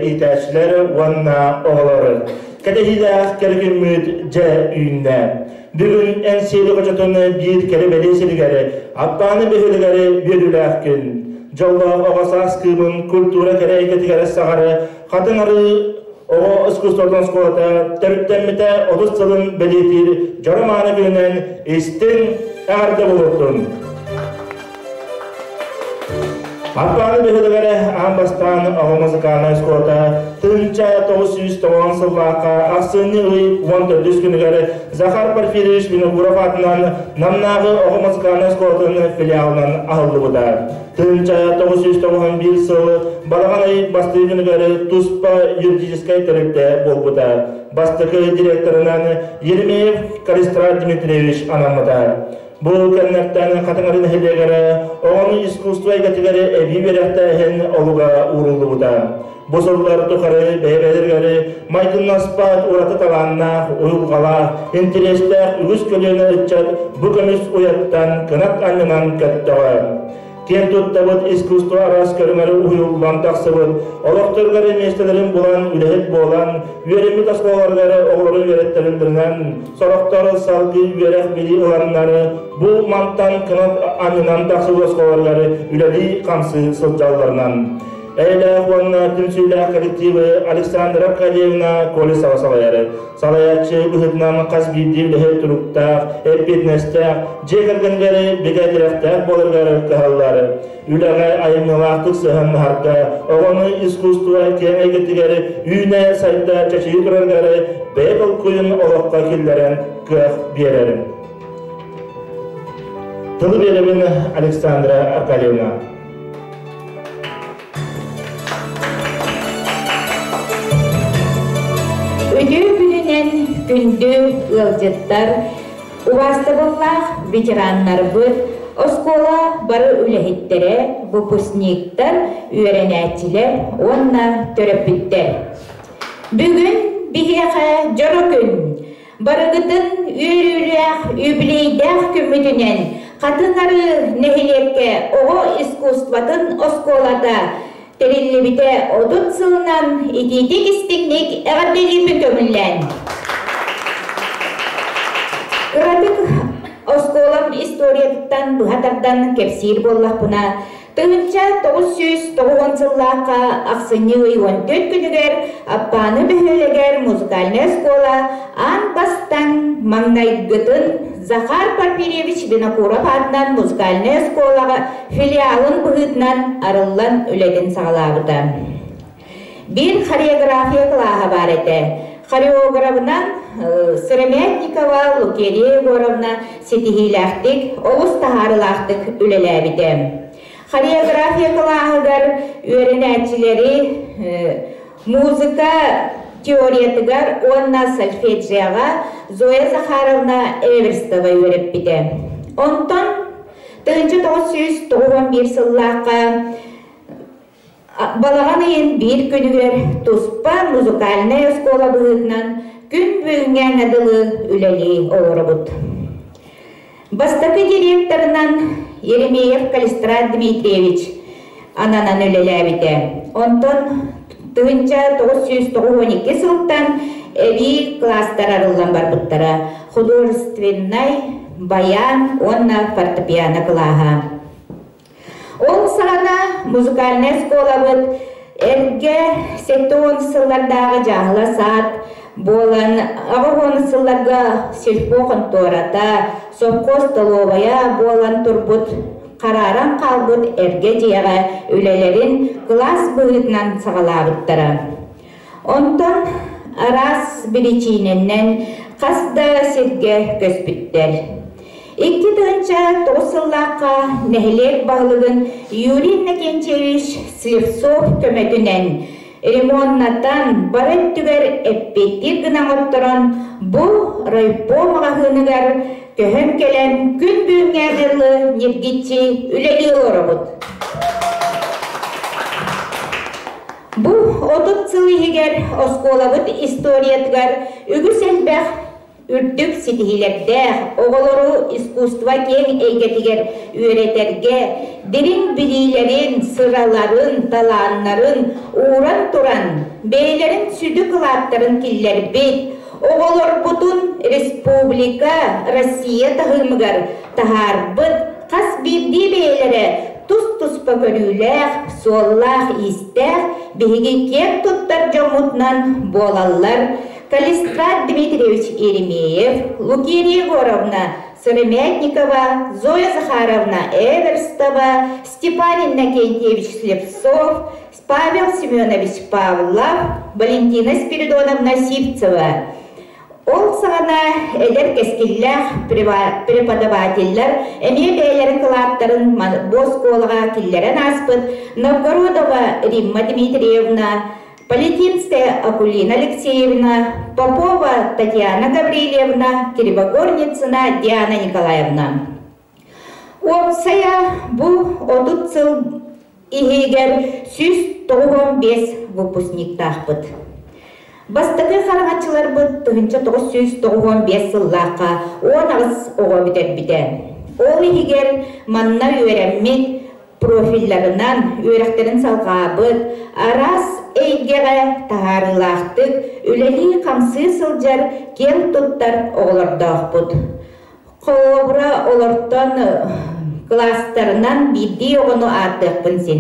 иитээччилэр уонна оҕолор! Кэтэһиилээх кэрэ күммүт дьэ үүннэ. Бүгүн Эҥсиэли хочотун биир кэрэ бэлиэ сиригэр, Аппааны бөһүөлэгэр үөрүүлээх күн. Дьоллоох оҕо саас кыымын культура кэрэ эйгэтигэр саҕары Хатыҥ Арыы оҕо искусствотын оскуолата төрүттэммитэ 30 сылын бэлиэтиир дьоро мааны күнүнэн истиҥ эҕэрдэ буолуохтун! Аппааны бөһүөлэгэр аан бастаан оҕо музыкальнай оскуолата 1990 сыллаахха ахсынньы ый 14 күнүгэр Захар Порфирьевич Винокуров аатынан Намнааҕы оҕо музыкальнай оскуолатын филиалынан аһыллыбыта. 1991 сыл балаҕан ый бастакы күнүгэр туспа юридическай тэрилтэ буолбута. Бастакы директорынан Еремеев Калистрат Дмитриевич анаммыта. Бу кэмнэртэн Хатыҥары нэһилиэгэр оҕону искусство эйгэтигэр эбии үөрэхтээһин олуга ууруллубута. Бу сыллар тухары бэйэ-бэйэлэригэр майгыннаспат ураты талааннаах, уйулҕалаах, интэриэстээх үгүс көлүөнэ ыччат бу көмүс уйаттан кынат анньынан көттөҕө. Киэн туттабыт искусство араас көрүҥэр уһуйуллан тахсыбыт, олохторугар миэстэлэрин булан үлэһит буолан, үөрэммит оскуолаларыгар оҕолору үөрэттэрэллэринэн, сорохтор салгыы үөрэх-билии ыланнар, бу мантан кынат анньынан тахсыбыт оскуолаларыгар үлэлии-хамсыы сылдьалларынан. Эйэлээх уонна түмсүүлээх коллективы Александра Аркадьевна Колесова салайар. Салайааччы быһыытынан хас биирдии үлэһит туруктаах, эппиэтинэстээх, дьиэ кэргэнигэр бигэ тирэхтээх буоларыгар кыһаллар. Үлэҕэ айымньылаахтык сыһыаннаһарга, оҕону искусство киэҥ эйгэтигэр үүнэ-сайда чэчирии турарыгар бэйэ толкуйун олоххо киллэрэн кыах биэрэр. Тылы биэрэбин Александра Аркадьевна. Үтүө күнүнэн күндү ыалдьыттар, убаастабыллаах ветераннарбыт, оскуола бары үлэһиттэрэ, выпускниктар, үөрэнээччилэр уонна төрөппүттэр. Бүгүн биһиэхэ дьоро күн. Барыгытын үөрүүлээх, үбүлүөйдээх күммүтүнэн Хатыҥ Арыы нэһилиэккэ оҕо искусствотын оскуолата тэриллибитэ 30 сылынан итиитик-истиҥник эҕэрдэлиирбин көҥүллээн. Кыратык оскуолам историятыттан быһа тардан кэпсиир буоллахпына, 1990 сыллаахха ахсынньы ый 14 күнүгэр Аппааны бөһүөлэгэр музыкальнай оскуола аан бастаҥ маҥнайгытын Захар Порфирьевич Винокуров аатынан музыкальнай оскуолаҕа филиалын быһыытынан арыллан үлэтин саҕалаабыта. Биир хореография кылааһа баар этэ. Хореограбынан Сыромятникова Лукерия Егоровна ситиһиилээхтик, олус таһаарыылаахтык үлэлээбитэ. Хореография кылааһыгар үөрэнээччилэри музыка теориятыгар уонна сольфеджиоҕа Зоя Захаровна Эверстова үөрэппитэ. Онтон 1991 сыллаахха Балаҕан ыйын биир күнүгэр туспа музыкальнай оскуола быһыытынан күн бүгүҥҥэ дылы үлэлии олоробут. Бастакы директорынан Еремеев Калистрат Дмитриевич ананан үлэлээбитэ. Онтон 1992 сылтан эбии класстар арыллан барбыттара. Художественнай, баян уонна фортепиано кылааһа. Ол саҕана музыкальнай оскуолабыт эргэ 70 сыллардааҕы дьааһыла саат буолан 80 сылларга сельпо хонтуората, совхоз столовайа буолан турбут харааран хаалбыт эргэ дьиэҕэ үлэлэрин кылаас быһыытынан саҕалаабыттара. Онтон араас биричиинэнэн хас да сиргэ көспүттэр. 2009 сыллаахха нэһилиэк баһылыгын Юрий Иннокентьевич Слепцов көмөтүнэн ремоннатан бары өттүгэр эппиэттиир гына оҥотторон бу райпо маҕаһыыныгар көһөн кэлэн күн бүгүҥҥэ дылы ньиргиччи үлэлии олоробут. Бу 30 сыл иһигэр оскуолабыт историятыгар үгүс элбэх Үрдүк ситиһиилэрдээх оҕолору искусство киэҥ эйгэтигэр үөрэтэргэ дириҥ билиилэрин, сыраларын, талааннарын ууран туран бэйэлэрин сүдү кылааттарын киллэрбит, оҕолорбутун республика, Россия таһымыгар таһаарбыт хас биирдии бэйэлэрэ тус-туспа көрүүлээх, суоллаах-иистээх биһиги киэн туттар дьоммутунан буолаллар Калистрат Дмитриевич Еремеев, Лукерья Егоровна Сыромятникова, Зоя Захаровна Эверстова, Степан Иннокентьевич Слепцов, Павел Семенович Павлов, Валентина Спиридоновна Сивцева. Ол саҕана эдэр кэскиллээх преподавателлэр эмиэ бэйэлэрин кылааттарын бу оскуолаҕа киллэрэн ааспыт Новгородова Римма Дмитриевна, Полетинская Акулина Алексеевна, Попова Татьяна Гаврильевна, Кривогорницына Диана Николаевна. Уопсайа бу 30 сыл иһигэр 195 выпускниктаахпыт. Бастакы хараҥаччыларбыт 1995 сыллаахха 18 оҕо бүтэрбитэ. Ол иһигэр манна үөрэммит профилларынан үөрэхтэрин салҕаабыт, араас эйгэҕэ таһаарыылаахтык үлэлии-хамсыы сылдьар киэн туттар оҕолордоохпут. Холобура, олортон кылаастарынан биирдии оҕону ааттыахпын син.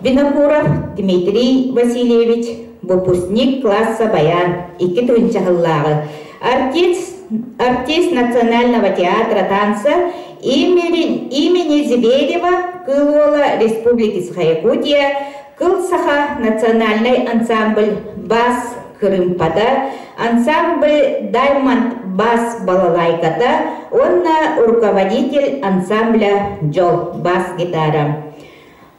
Винокуров Дмитрий Васильевич, выпускник класса баян, 2 сыллааҕы, артист, артист Национального театра танца имени, имени Зиберева Кыл уола Республики Саха-Якутия, Кыл Саха национальный ансамбль бас кырыымпата, ансамбль Даймонд бас балалайката уонна руководитель ансамбля Дьол бас-гитара.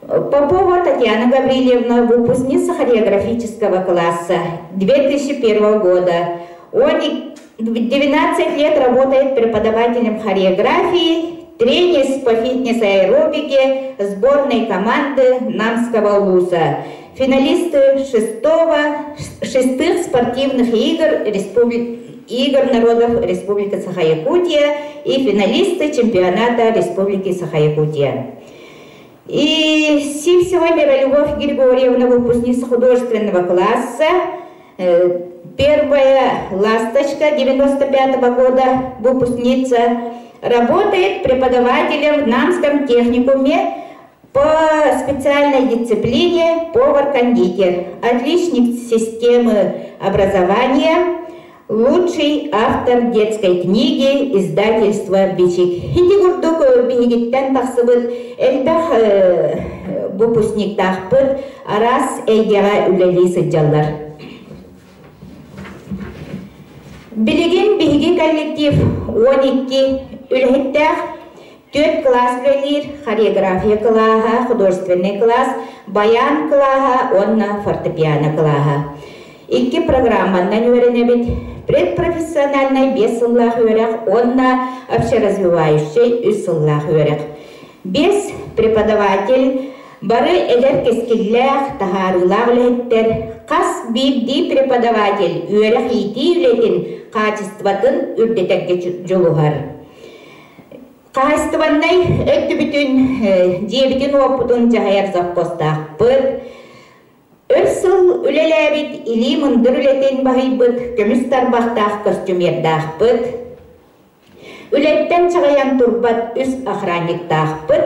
Попова Татьяна Гаврильевна, выпускница хореографического класса 2001 года. Он 12 лет работает преподавателем хореографии, тренер по фитнес-аэробике сборной команды Намского вуза. Финалисты шестого, шестых спортивных игр, Республи... игр народов Республики Саха-Якутия и финалисты чемпионата Республики Саха-Якутия. И Сивцева Миролюбовь Григорьевна, выпускница художественного класса, первая ласточка 95 -го года, выпускница, работает преподавателем в Намском техникуме по специальной дисциплине повар-кондитер, отличник системы образования, лучший автор детской книги издательства «Бичик». Ити курдук биһигиттэн тахсыбыт элбэх выпускниктаахпыт араас эйгэҕэ үлэлии сылдьаллар. Билигин биһиги коллектив 12 үлэһиттээх Түөрт кылаас үлэлиир, хореография кылааһа, художественный класс, баян кылааһа уонна фортепиано кылааһа. Икки программанан үөрэнэбит. Предпрофессиональнай биэс сыллаах үөрэх уонна общеразвивающай үс сыллаах үөрэх. Биэс преподаватель бары эдэр кэскиллээх, таһаарыылаах үлэһиттэр, хас биирдии преподаватель үөрэх-иитии үлэтин хаачыстыбатын үрдэтэргэ дьулуһар. Хаһаайыстыбаннай өттүбүтүн, дьиэбитин-уоппутун дьаһайар совхозтаахпыт. Өр сыл үлэлээбит илии мындыр үлэтин баһыйбыт көмүс тарбахтаах костюмердаахпыт. Үлэттэн чаҕыйан турбат үс охранниктаахпыт.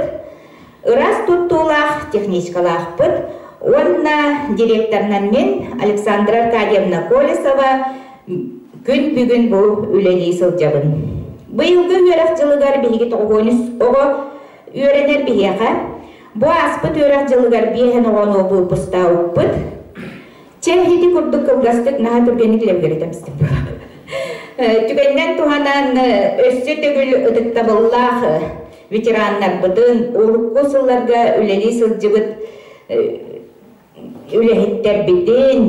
Ыраас туттуулаах техничкалаахпыт уонна директорынан мин Александра Аркадьевна Колесова күн бүгүн бу үлэлии сылдьабын. Быйылгы үөрэх дьылыгар биһиги тоҕуһуонүс оҕо үөрэнэр биһиэхэ. Бу ааспыт үөрэх дьылыгар биэһэн оҕону выпустаабыппыт. Чэ, ити курдук кылгастык наһаа түргэнник лэбигэритэмстим. Түгэнинэн туһанан өссө төгүл ытыктабыллаах ветераннарбытын, урукку сылларга үлэлии сылдьыбыт үлэһиттэрбитин,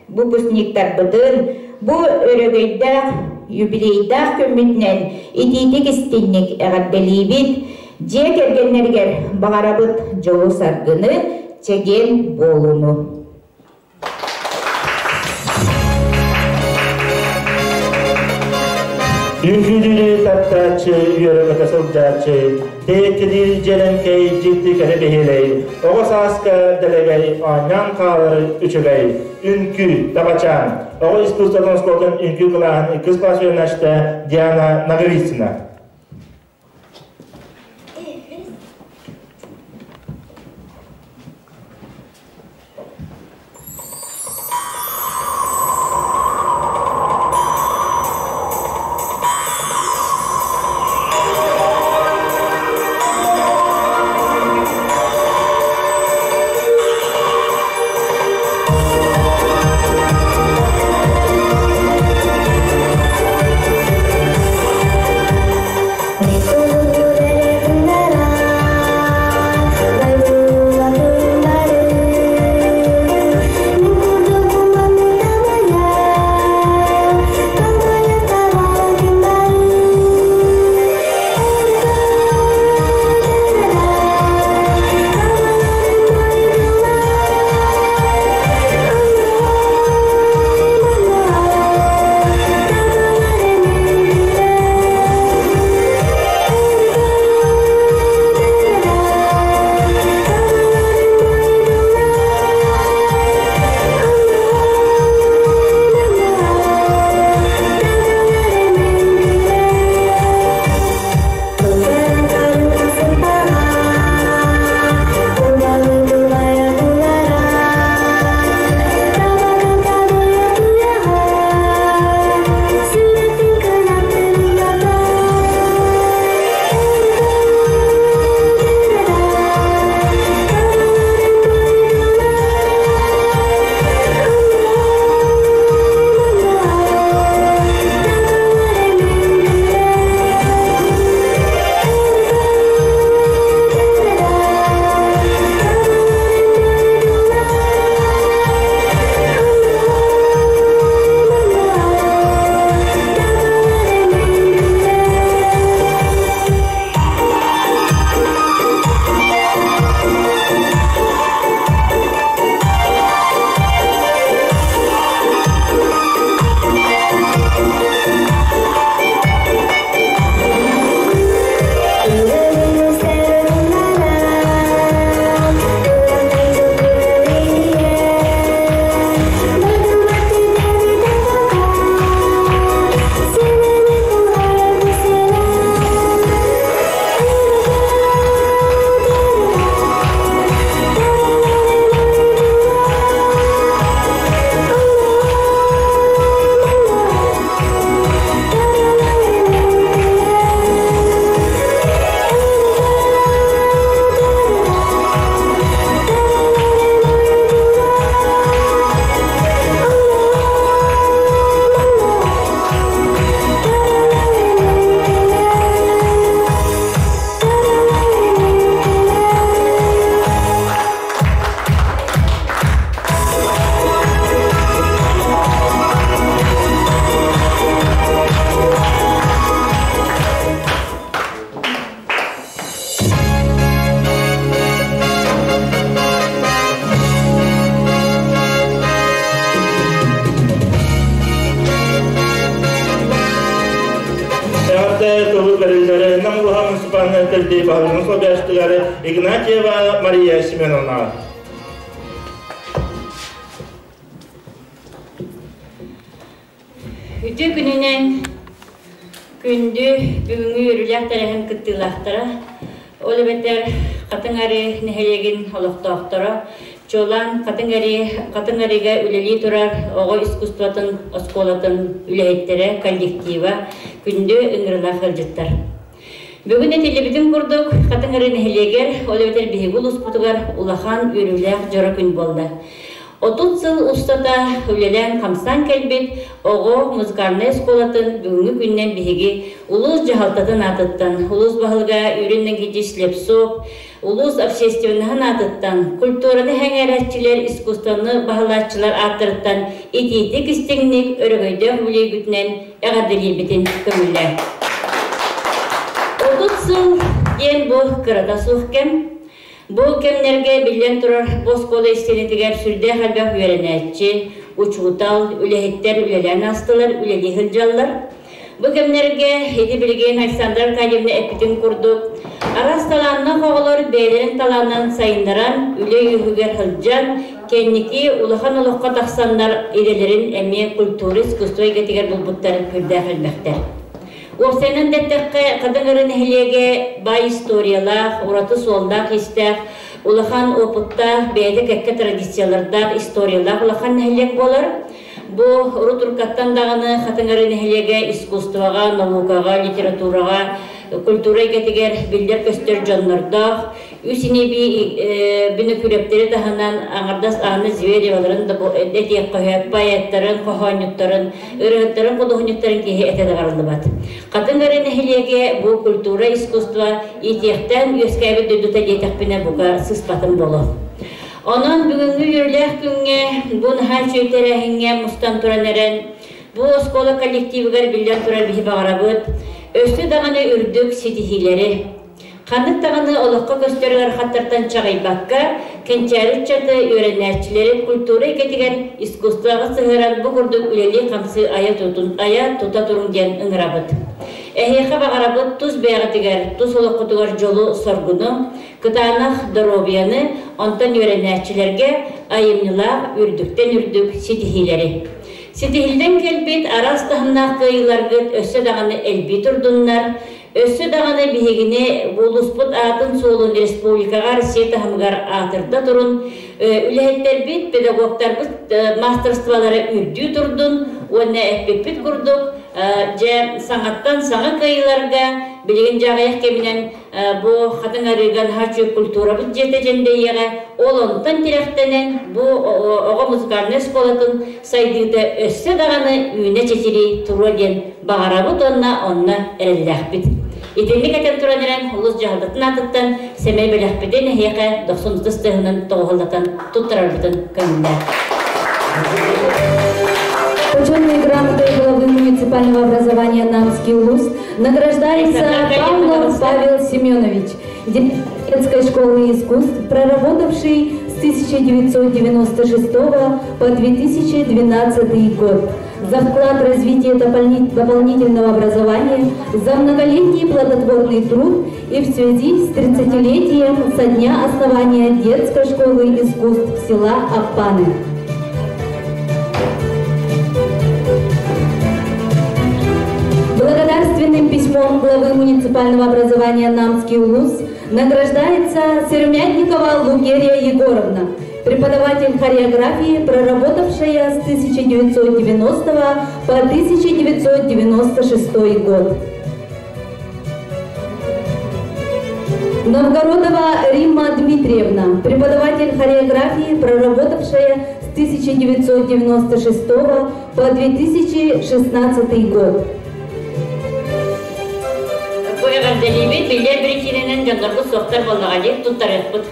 выпускниктарбытын бу өрөгөйдөөх юбилейдаах күммүтүнэн итиитик истиҥник эҕэрдэлиибит, дьиэ кэргэннэригэр баҕарабыт дьолу-саргыны, чэгиэн буолууну. Үҥкүүлүүрү таптааччы, үөрэ-көтө сылдьааччы, тэйэккэлиир дьэлэҥкэй, дьикти кэрэ бэһиэлэй, оҕо сааска дэлэгэй, оонньоон хаалар үчүгэй, үҥкүү, табачаан, оҕо искусствотын оскуолатын үҥкүү кылааһын иккис класс үөрэнээччитэ Диана Ноговицына. Эҕэрдэ тылы бэриллэрэ Нам улахан муниципальнай тэрилтэ баһылыгын солбуйааччытыгар Игнатьева Мария Семеновна. Үтүө күнүнэн күндү бүгүҥҥү үөрүүлээх тэрээһин кыттыылаахтара, ол эбэтэр Хатыҥ Арыы нэһилиэгин олохтоохторо, чуолаан Хатыҥ Арыы Хатыҥ Арыыга үлэлии турар оҕо искусствотын оскуолатын үлэһиттэрэ, коллектива, күндү ыҥырыылаах ыалдьыттар. Бүгүн этиллибитин курдук, Хатыҥ Арыы нэһилиэгэр, ол эбэтэр биһиги улууспутугар улахан үөрүүлээх дьоро күн буолла. 30 сыл устата үлэлээн-хамсаан кэлбит оҕо музыкальнай оскуолатын бүгүҥҥү күнүнэн биһиги улуус дьаһалтатын аатыттан, улуус баһылыга Юрий Никитич Слепцов, улуус общественноһын аатыттан, культураны сэҥээрээччилэр, искусствоны баһылааччылар ааттарыттан итиитик истиҥник өрөгөйдөөх үбүлүөйгүтүнэн эҕэрдэлиирбитин көҥүллээ. 30 сыл диэн бу кырата суох кэм. Бу кэмнэргэ биллэн турар бу оскуола истиэнэтигэр сүрдээх элбэх үөрэнээччи, учуутал, үлэһиттэр үлэлээн аастылар, үлэлии сылдьаллар. Бу кэмнэргэ ити билигин Александра Аркадьевна эппитин курдук, араас талааннаах оҕолор бэйэлэрин талааннарын сайыннаран, үлэ үөһүгэр сылдьан, кэнники улахан олоххо тахсаннар идэлэрин эмиэ культура, искусство эйгэтигэр булбуттар сүрдээх элбэхтэр. Уопсайынан да эттэххэ, Хатыҥ-Арыы нэһилиэгэ баай историялаах, ураты суоллаах-иистээх, улахан уопуттаах, бэйэтэ кэккэ традициялардаах, историялаах улахан нэһилиэк буолар. Бу урут-уруккаттан даҕаны Хатыҥ-Арыы нэһилиэгэ искусствоҕа, наукаҕа, литератураҕа, культура эйгэтигэр биллэр-көстөр дьоннордоох, үс ини-бии бинокүрэптэри таһынан аҥардас Анна Звереваларын да этиэххэ сөп, поэттарын, хоһоонньуттарын, ырыаһыттарын, худуоһунньуктарын киһи этэ да барыллыбат. Хатыҥ-Арыы нэһилиэгэ бу культура, искусство иитиэхтээн үөскээбит дойдута диэтэхпинэ бука сыспатым буолуо. Онон бүгүҥҥү үөрүүлээх күҥҥэ бу наһаа үчүгэй тэрээһиҥҥэ мустан туран эрэн, бу оскуола коллективыгар биллэн турар биһи баҕарабыт, өссө даҕаны үрдүк ситиһиилэри. Ханнык даҕаны олоххо көстөр ыарахаттартан чаҕыйбакка, кэнчээри ыччаты, үөрэнээччилэри культура эйгэтигэр искусствоҕа сыһыаран бу курдук үлэлии-хамсыы айа, айа тута туруҥ диэн ыҥырабыт. Эһиэхэ баҕарабыт тус бэйэҕитигэр, тус олоххутугар дьолу-соргуну, Кытаанах доруобуйаны, онтон үөрэнээччилэргэ айымньылаах үрдүктэн үрдүк ситиһиилэри. Ситиһиллэн кэлбит араас таһымнаах кыайыыларгыт өссө даҕаны элбии турдуннар, өссө даҕаны биһигини улууспут аатын-суолун республикаҕа Россия таһымыгар аатырда турун, үлэһиттэрбит, педагогтарбыт маастарстволара үрдүү турдун уонна эппиппит курдук, дьэ, саҥаттан саҥа кыайыыларга билигин дьэ аҕыйах кэминэн бу Хатыҥ Арыыга наһаа үчүгэй культурабыт дьиэтэ дьэндэйиэҕэ, ол онтон тирэхтэнэн бу оҕо музыкальнай оскуолатын сайдыыта өссө даҕаны үүнэ-чэчирии туруо диэн баҕарабыт уонна онно эрэллээхпит. Итинник этэн туран эрэн улус дьаһалтатын аатыттан сэмэй бэлэхпитин эһиэхэ дохсун ытыс тыаһынан тоҕуһуллатан туттарарбытын көҥүллээх. Почетной грамотой главы муниципального образования Намский улус награждается Павлов Павел Семенович, директор детской школы искусств, проработавший с 1996 по 2012 год. За вклад в развитие дополнительного образования, за многолетний плодотворный труд и в связи с 30-летием со дня основания детской школы искусств села Аппаны. Благодарственным письмом главы муниципального образования Намский улус награждается Сырмятникова Лукерия Егоровна, преподаватель хореографии, проработавшая с 1990 по 1996 год. Новгородова Римма Дмитриевна, преподаватель хореографии, проработавшая с 1996 по 2016 год. Бу эҕэрдэлиибит биллэр биричиинэнэн дьоннорбут суохтар буоллаҕа дии туттарыахпыт.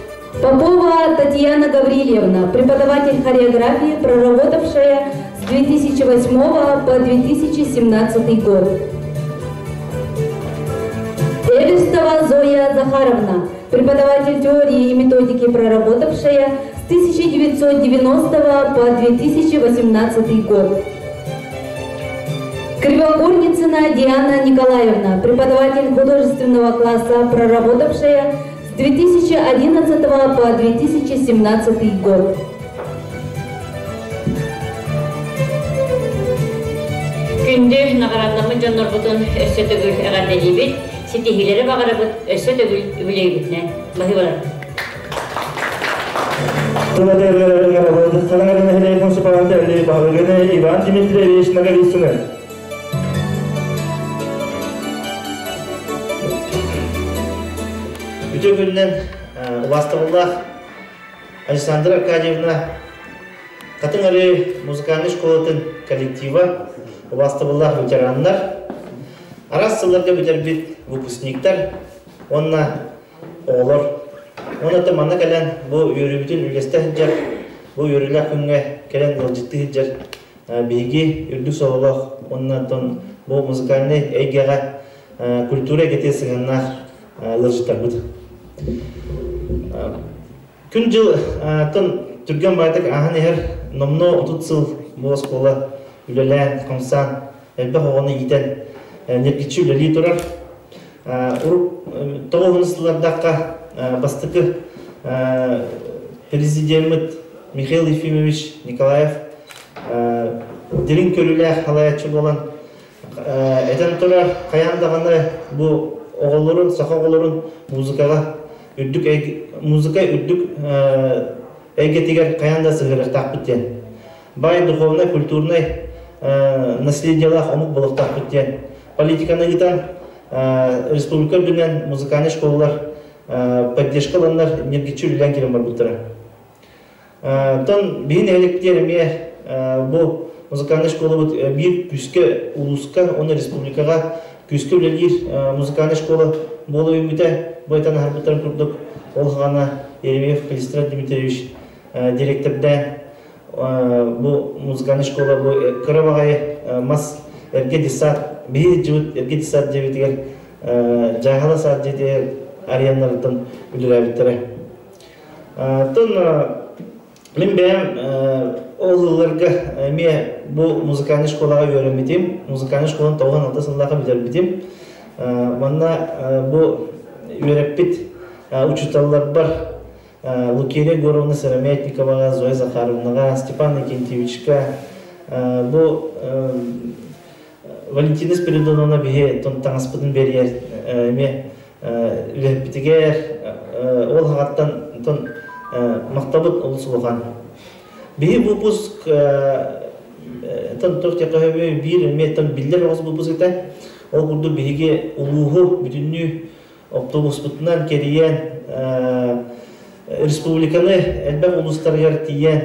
Попова Татьяна Гаврильевна, преподаватель хореографии, проработавшая с 2008 по 2017 год. Эверстова Зоя Захаровна, преподаватель теории и методики, проработавшая с 1990 по 2018 год. Кривокурницына Диана Николаевна, преподаватель художественного класса, проработавшая с 2011 по 2017 год. Күндү наҕараадламмыт дьоннорбутун өссө төгүл эҕэрдэлиибит, ситиһиилэри баҕарабыт, өссө төгүл үбүлүөйбүтүнэн баһыыбалар. Иван Дмитриевич Ноговицыны. Үтүө күнүнэн убаастабыллаах Александра Аркадьевна Хатыҥ Арыы музыкальнай школатын коллектива, убаастабыллаах ветераннар, араас сылларга бүтэрбит выпускниктар уонна оҕолор. Уонна манна кэлэн бу үөрүүбүтүн үллэстэ сылдьар, бу үөрүүлээх күҥҥэ кэлэн ыалдьыттыы сылдьар биһиги үрдүк сололоох уонна оттон бу музыкальнай эйгэҕэ культура эйгэтигэр сыһыаннаах ыалдьыттарбыт. Күн-дьыл түргэн баайдык ааһан иһэр, номнуо 30 сыл бу оскуола үлэлээн, хамсаан, элбэх оҕону иитэн, ньиргиччи үлэлии турар. Урут тоҕуһун сыллардахха бастакы президеммит Михаил Ефимович Николаев дириҥ көрүүлээх халайааччы буолан этэн турар, хайаан даҕаны бу оҕолорун, саха оҕолорун музыкаҕа үрдүк музыка үрдүк эйгэтигэр хайаан да сыһыарыахтаахпыт диэн. Баай духовнай, культурнай наследиелаах омук буолуохтаахпыт диэн. Политиканы ыытан республика үрдүнэн музыкальнай школалар поддержка ыланнар ньиргиччи үлэлээн киирэн барбыттара. Оттон биһи нэһилиэктэр эмиэ бу музыкальнай школабыт биир күүскэ улууска уонна республикаҕа күүскэ үлэлиир музыкальнай школа буола үүммүтэ. Бу этэн аһарбыттарын курдук, ол хаҕана Еремеев Калистрат Дмитриевич директордаан бу музыкальнай школа бу кыра баҕайы мас эргэ детсад биһи дьыбыт эргэ детсад дьиэбитигэр дьааһыла саад дьиэтигэр арыйаннарыттан үлэлээбиттэрэ. Оттон мин бэйэм ол ылларга эмиэ бу музыкальнай школаҕа үөрэммитим. Музыкальнай школаны 96 сыллаахха бүтэрбитим. Манна бу үөрэппит учууталларбар Лукерия Егоровна Сыромятниковаҕа, Зоя Захаровнаҕа, Степан Иннокентьевичка бу Валентина Спиридоновна биһи таҥаспытын бэрийэр эмиэ үлэһиппитигэр ол хаҕаттан онтон махтабыт олус улахан. Биһи выпуск тон туох диэххэ биир эмиэ тон биллэр оҕус выпуск этэ. Ол курдук биһиги улууһу бүтүннүү автобуспутунан кэрийэн республиканы элбэх улуустарыгар тиийэн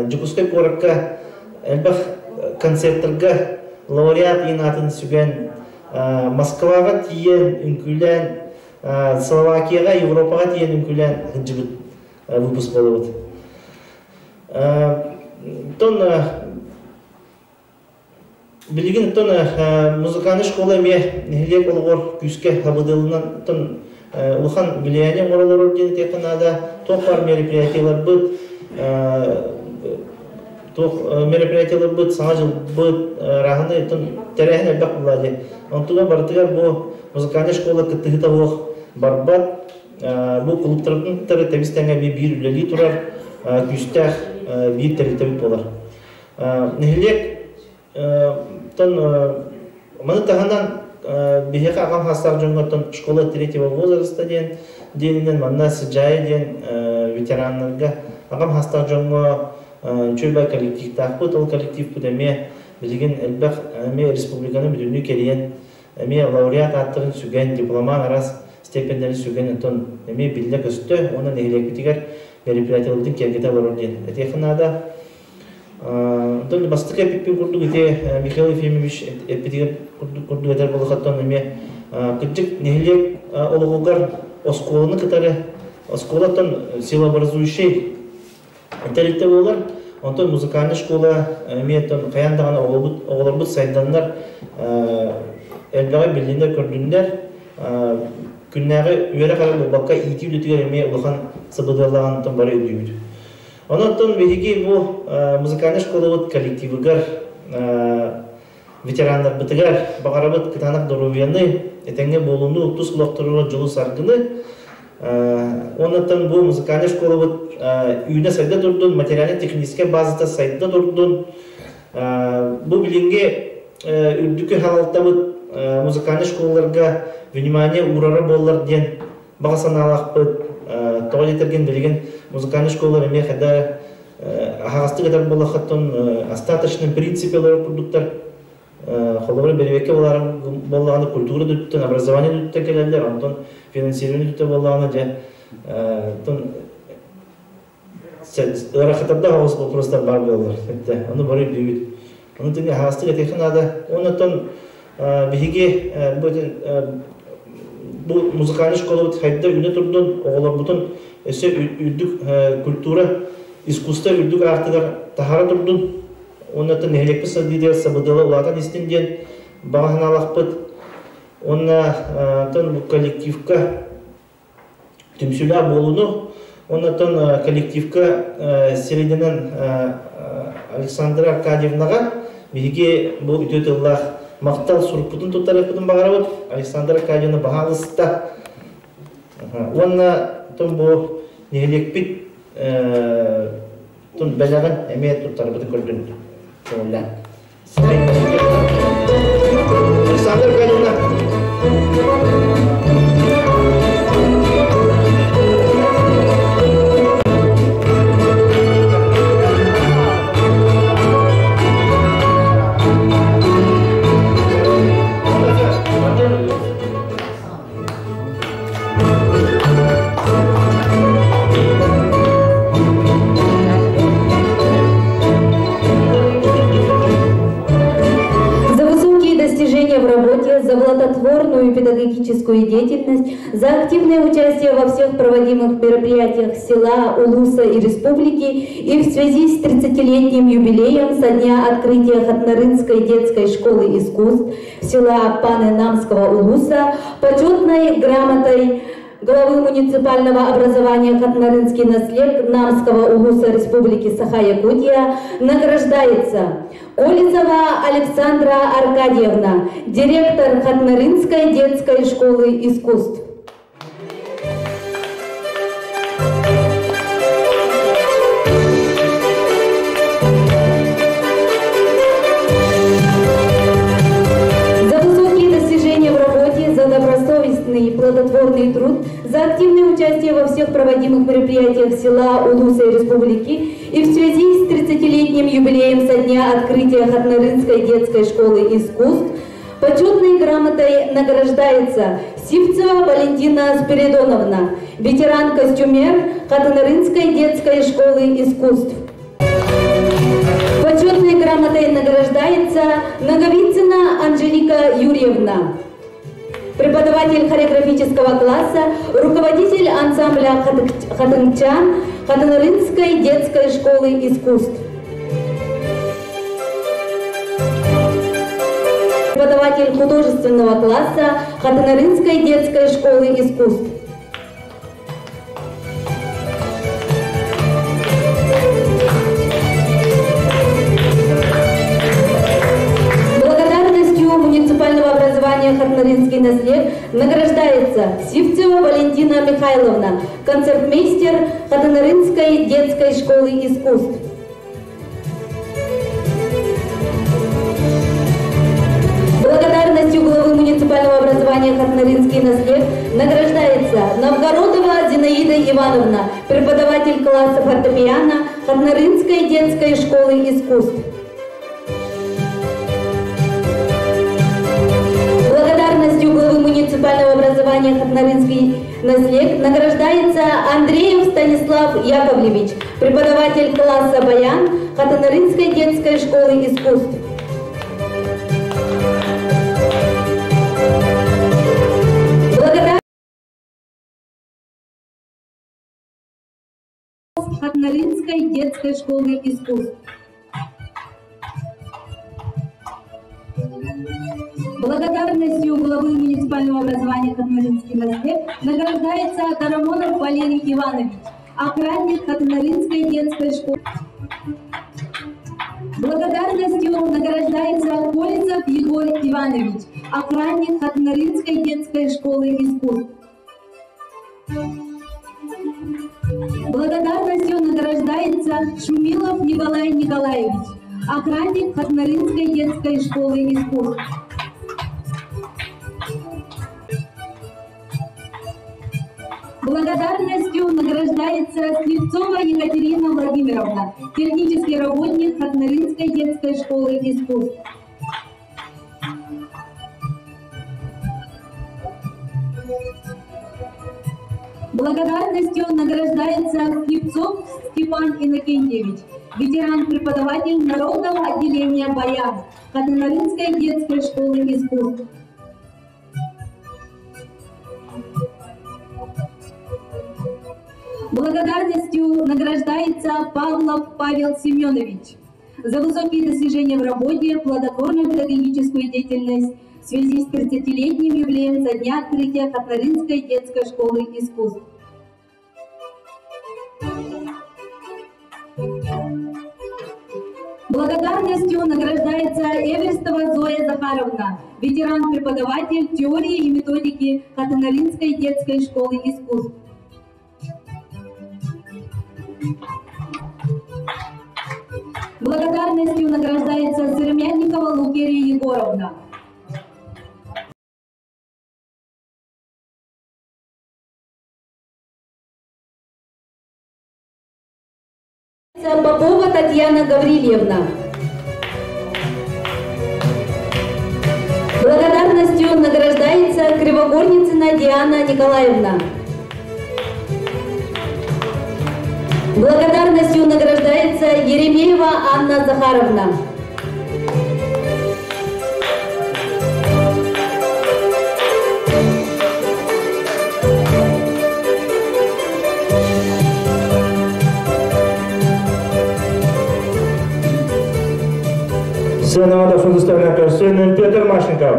Дьокуускай куоракка элбэх концерттарга лауреат иин аатын сүгэн Москваҕа тиийэн үҥкүүлээн, Словакияҕа, Европаҕа тиийэн үҥкүүлээн сылдьыбыт выпуск буолабыт. Оттон билигин оттон музыкальнай школа эмиэ нэһилиэк олоҕор күүскэ хабыдыалынан оттон улахан влияние оҥоролорор диэн этиэххэ наада. Туох баар мероприятиеларбыт туох мероприятиеларбыт, саҥа дьылбыт, рааһынай тэрээһин элбэх буолла дии. Онтугар барытыгар бу музыкальнай школа кыттыһыта суох барбат. Бу клубтарын кытары тэбис-тэҥэ биир үлэлии турар күүстээх биир тэрилтэбит буолар. Нэһилиэк тон маны таһынан биһиэхэ аҕам хаастаах дьоҥҥоттон школа третьего возраста диэн диэнинэн манна Сыдьаайа диэн ветераннарга аҕам хаастаах дьоҥҥо үчүгэй коллективтаахпыт. Ол коллективпыт эмиэ билигин элбэх эмиэ республиканы бүтүннүү кэрийэн эмиэ лауреат ааттарын сүгэн, дипломан араас степеннэри сүгэн онтон эмиэ биллэ-көстө уонна нэһилиэкпитигэр мероприятиеларбытын киэргэтэ олорор диэн этиэххэ наада. Онтон бастакы эппиппин курдук ити Михаил Ефимович эппитигэр курдук этэр буоллахаттан эмиэ кырдьык нэһилиэк олоҕугар оскуоланы кытары оскуолаттан силообразующий тэрилтэ буолар. Онтон музыкальнай школа эмиэ хайаан даҕаны оҕолорбут сайданнар элбэҕи биллиннэр көрдүннэр күннээҕи үөрэх эрэ буолбакка иитии үлэтигэр эмиэ улахан сабыдыаллааҕын бары өйдүүбүт. Онон биһиги бу музыкальнай школабыт коллективыгар ветераннарбытыгар баҕарабыт кытаанах доруобуйаны, этэҥҥэ буолууну, тус олохторугар дьолу-саргыны. Оннуттан бу музыкальнай школабыт үүнэ-сайда турдун, материально-техническэй базата сайда турдун. Бу билиҥҥи үрдүкү салалтабыт музыкальнай школаларга внимание уурара буоллар диэн баҕа санаалаахпыт. Тоҕо диэтэргин билигин музыкальнай школалар эмиэ хада аһаҕастык этэр буоллаххыттан остаточным принципе олорор курдуктар. Холобура бэрэбиэркэ буоллаҕына культура да өттүттэн, образование да өттүттэн кэлэллэр, онтон финансирование өттүттэн буоллаҕына дьэ ыарахаттардаах оҕус боппуруостар баар буолаллар. Ону бары өйдүүбүт. Ону тэҥэ аһаҕастык этиэххэ наада. Оннуттан биһиги бу музыкальнай школабыт хайда үүнэ турдун, оҕолорбутун өссө үрдүк культура, искусство үрдүк аартыгар таһаара турдун. Оннуттан нэһилиэкпит садыытыгар сабыдыала улаатан истин диэн баҕа санаалаахпыт. Уонна бу коллективка түмсүүлээх буолууну, оннуттан коллективка сирэйдэнэн Александра Аркадьевнаҕа биһиги бу үтүө тыллаах Махтал сурукпутун туттарыахпытын баҕарабыт. Александра Аркадьевна баһаалыста. Уонна тун бу нэһилиэкпит тун бэлэҕин эмиэ туттарбытын көрдүн. Көҥүллээн. Александра Аркадьевна. За высокие достижения в работе, за плодотворную педагогическую деятельность, за активное участие во всех проводимых мероприятиях села, улуса и республики и в связи с 30-летним юбилеем со дня открытия Хатнарынской детской школы искусств села Паны Намского улуса почетной грамотой главы муниципального образования Хатнарынский наслед Намского улуса Республики Саха-Якутия награждается Колесова Александра Аркадьевна, директор Хатнарынской детской школы искусств. За высокие достижения в работе, за добросовестный и плодотворный труд, за активное участие во всех проводимых мероприятиях села, улуса и республики и в связи с 30-летним юбилеем со дня открытия Хатнарынской детской школы искусств почетной грамотой награждается Сивцева Валентина Спиридоновна, ветеран-костюмер Хатнарынской детской школы искусств. Почетной грамотой награждается Наговицына Анжелика Юрьевна, преподаватель хореографического класса, руководитель ансамбля Хатынчан Хатынарынской детской школы искусств. Преподаватель художественного класса Хатынарынской детской школы искусств. Благодарностью муниципального образования Хатнаринский наслед награждается Сивцева Валентина Михайловна, концертмейстер Хатнаринской детской школы искусств. Благодарностью главы муниципального образования Хатнаринский наслед награждается Новгородова Зинаида Ивановна, преподаватель класса фортепиано Хатнаринской детской школы искусств. Благодарностью главы муниципального образования Хатнаринский наслед награждается Андреев Станислав Яковлевич, преподаватель класса баян Хатнаринской детской школы искусств. Хатнаринской детской школы искусств. Благодарностью главы муниципального образования Хатнаринский наслед награждается Карамонов Валерий Иванович, охранник Хатнаринской детской школы. Благодарностью награждается Колесов Егор Иванович, охранник Хатнаринской детской школы искусств. Благодарностью награждается Шумилов Николай Николаевич, охранник Хатнаринской детской школы искусств. Благодарностью награждается Слепцова Екатерина Владимировна, технический работник Хатнаринской детской школы искусств. Благодарностью награждается Слепцов Степан Иннокентьевич, ветеран-преподаватель Народного отделения «Баян» Хатнаринской детской школы искусств. Благодарностью награждается Павлов Павел Семенович за высокие достижения в работе, плодотворную педагогическую деятельность в связи с 30-летним юбилеем со дня открытия Хатнаринской детской школы искусств. Благодарностью награждается Эверстова Зоя Захаровна, ветеран-преподаватель теории и методики Хатынаринской детской школы искусств. Благодарностью награждается Сыромятникова Лукерия Егоровна. Попова Татьяна Гаврильевна. Благодарностью награждается Кривогорницына Диана Николаевна. Благодарностью награждается Еремеева Анна Захаровна. Сценаҕа фундустарынан көрсүн Петр Машников.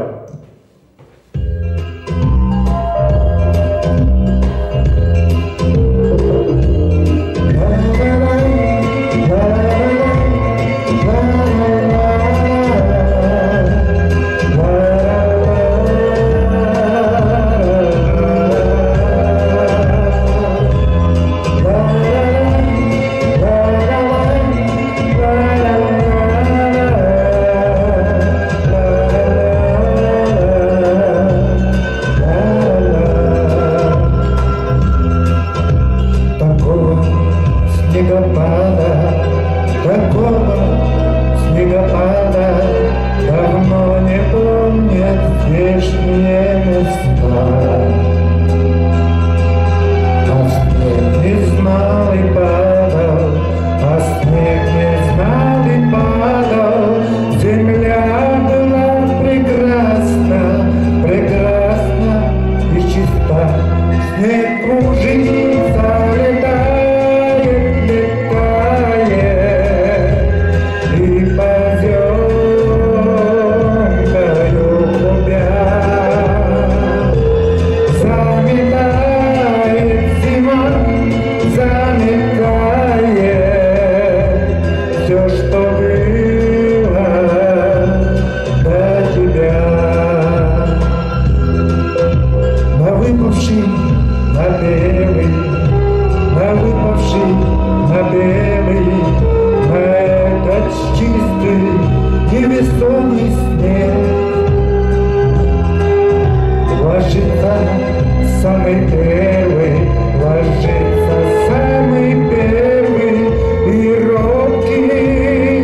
Такого снегопада, такого снегопада давно не помнят здешние места. А снег не знал и падал, а снег не знал и падал. Земля была прекрасна, прекрасна и чиста. Снег кружится, летает, летает, и поземкою клубя заметает зима, заметает все, что было до тебя. На выпавший, на белый, на выпавший, на белый, на этот чистый, невесомый снег ложится самый первый, ложится самый первый и робкий,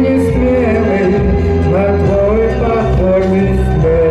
несмелый на твой похожий след.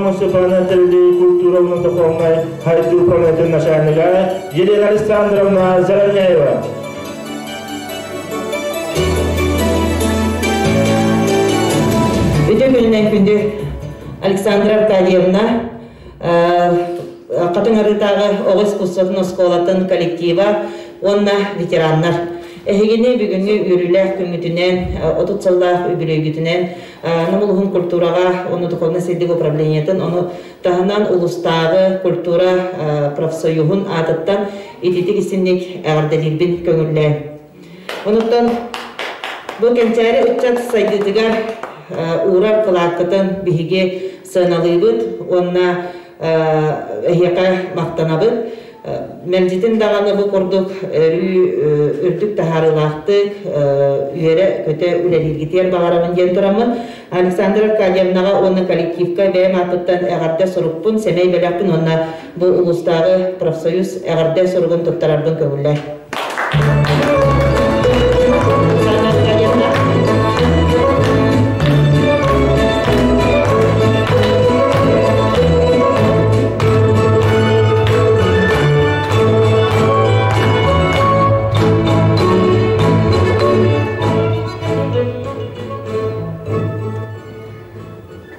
муниципальнай тэриллии культура уонна духовнай сайдыы управлениетын начальнига Елена Александровна Заровняева. Үтө күнүнэн күндү Александра Аркадьевна, Хатыҥ Арыытааҕы оҕо искусствотын оскуолатын коллектива уонна ветераннар. Эһигини бүгүҥҥү үөрүүлээх күҥҥүтүнэн, 30 сыллаах үбүлүөйгүтүнэн Нам улууһун культураҕа уонна духовнай сайдыы управлениетын, ону таһынан улуустааҕы культура профсоюһун аатыттан ититик истинник эҕэрдэлиирбин көҥүллээн. Онуттан бу кэнчээри ыччат сайдыытыгар уурар кылааккытын биһиги сыаналыыбыт уонна эһиэхэ махтанабыт. Мэлдьитин даҕаны бу курдук өрүү үрдүк таһаарыылаахтык үөрэ-көтө үлэлииргитигэр баҕарабын диэн тураммын Александра Аркадьевнаҕа уонна коллективка бэйэм ааппыттан эҕэрдэ сурукпун, сэмэй бэлэхпин уонна бу улуустааҕы профсоюз эҕэрдэ суругун туттарарбын көҥүллээ.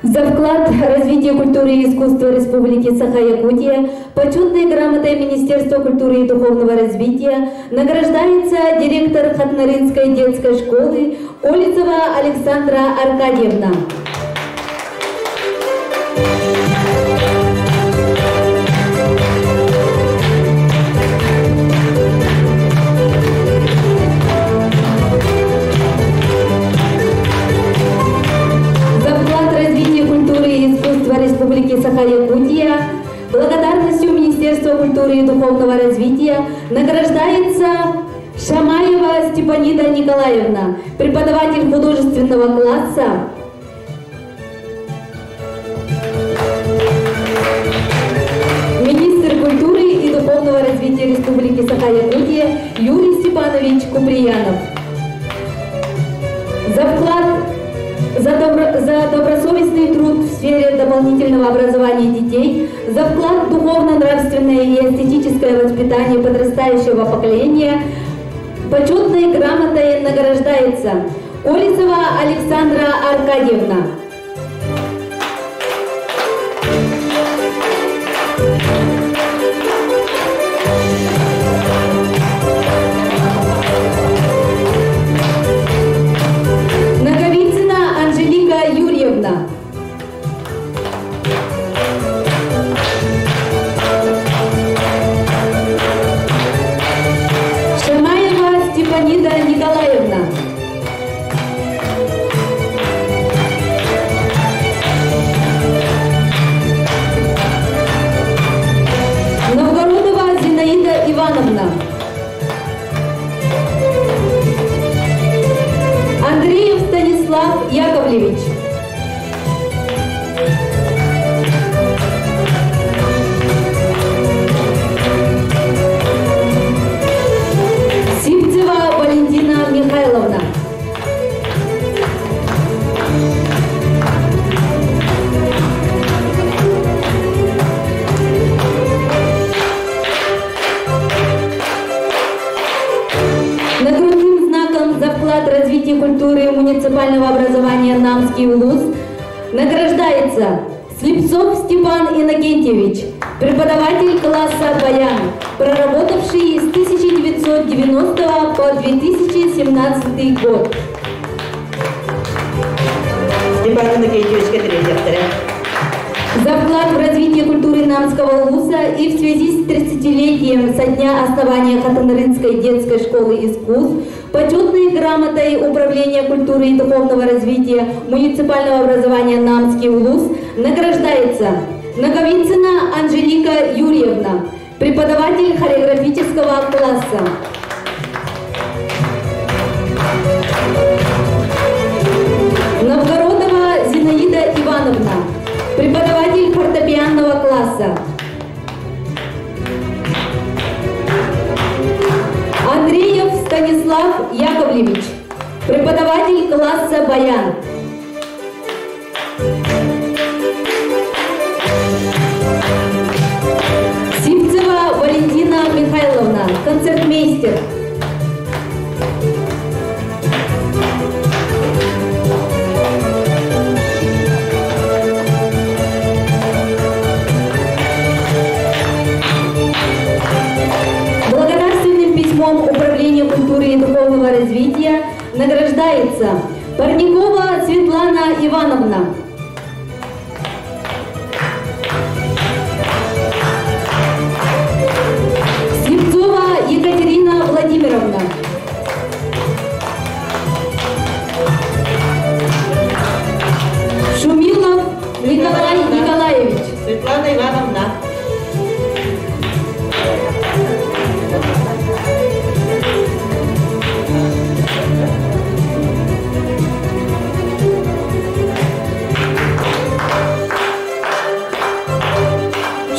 За вклад в развитие культуры и искусства Республики Саха-Якутия почетной грамотой Министерства культуры и духовного развития награждается директор Хатнаринской детской школы Колесова Александра Аркадьевна. За вклад в развитие культуры и искусства Республики Саха-Якутия благодарностью Министерства культуры и духовного развития награждается Шамаева Степанида Николаевна, преподаватель художественного класса Министр культуры и духовного развития Республики Саха-Якутия Юрий Степанович Куприянов. За вклад за, добро, за добросовестный труд в сфере дополнительного образования детей, за вклад в духовно-нравственное и эстетическое воспитание подрастающего поколения почетной грамотой награждается Колесова Александра Аркадьевна. Наговицына Анжелика Юрьевна. Шамаева Степанида Николаевна. Новгородова Зинаида Ивановна. Андреев Станислав Яковлевич. Сивцева Валентина Михайловна. Нагрудным знаком за вклад в развитие культуры муниципального образования Намский улус награждается Слепцов Степан Иннокентьевич, преподаватель класса «Баян», проработавший с 1990 по 2017 год. Степан Иннокентьевичка тириэрдиэхтэрэ. За вклад в развитие культуры Намского улуса и в связи с 30-летием со дня основания Хатанарынской детской школы искусств почетной грамотой Управления культуры и духовного развития муниципального образования Намский улус награждается Наговицына Анжелика Юрьевна, преподаватель хореографического класса. Новгородова Зинаида Ивановна, преподаватель фортепианного класса. Андреев Станислав Яковлевич, преподаватель класса баян. награждается Парникова Светлана Ивановна. Слепцова Екатерина Владимировна. Шумилов Николай Николаевич. Светлана Ивановна.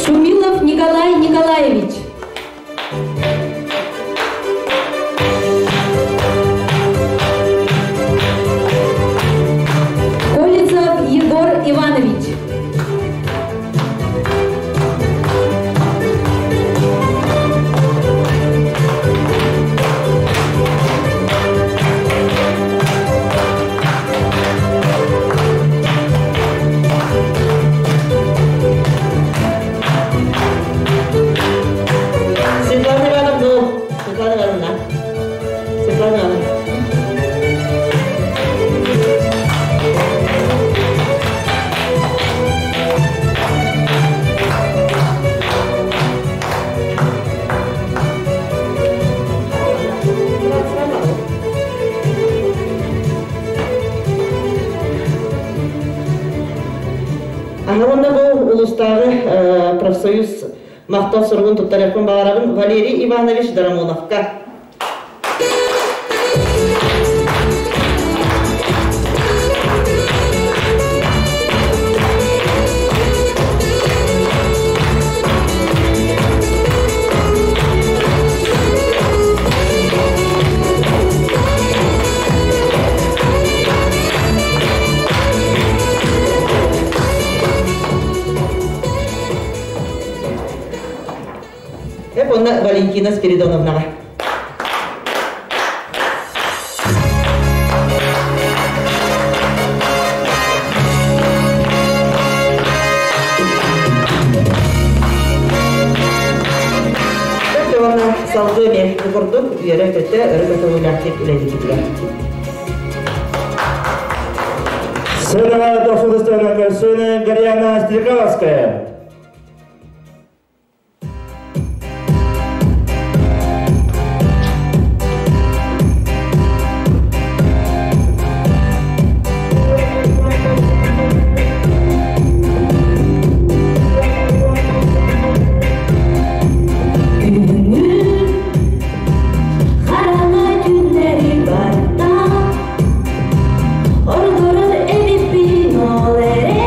Шумилов Николай Николаевич. Колесов Егор Иванович. Светлана Ивановна. Светлана Ивановна. Светлана Ивановна. Аһылынна бу улустааҕы профсоюз махтал суругун туттарыахпын баҕарабын Валерий Иванович Дарамоновка. Эп онна Валентина Спиридоновнаҕа. Онна салгыы эмиэ курдук үөрэ-көтө өрө көтөҕүүлээхтик үлэлиигитигэр. Сценаҕа дохсудыстана көрсүнэ Горяна Стрекаловская. Хараҥа түүннэри барда, ордорор эбиппин ол эрэн.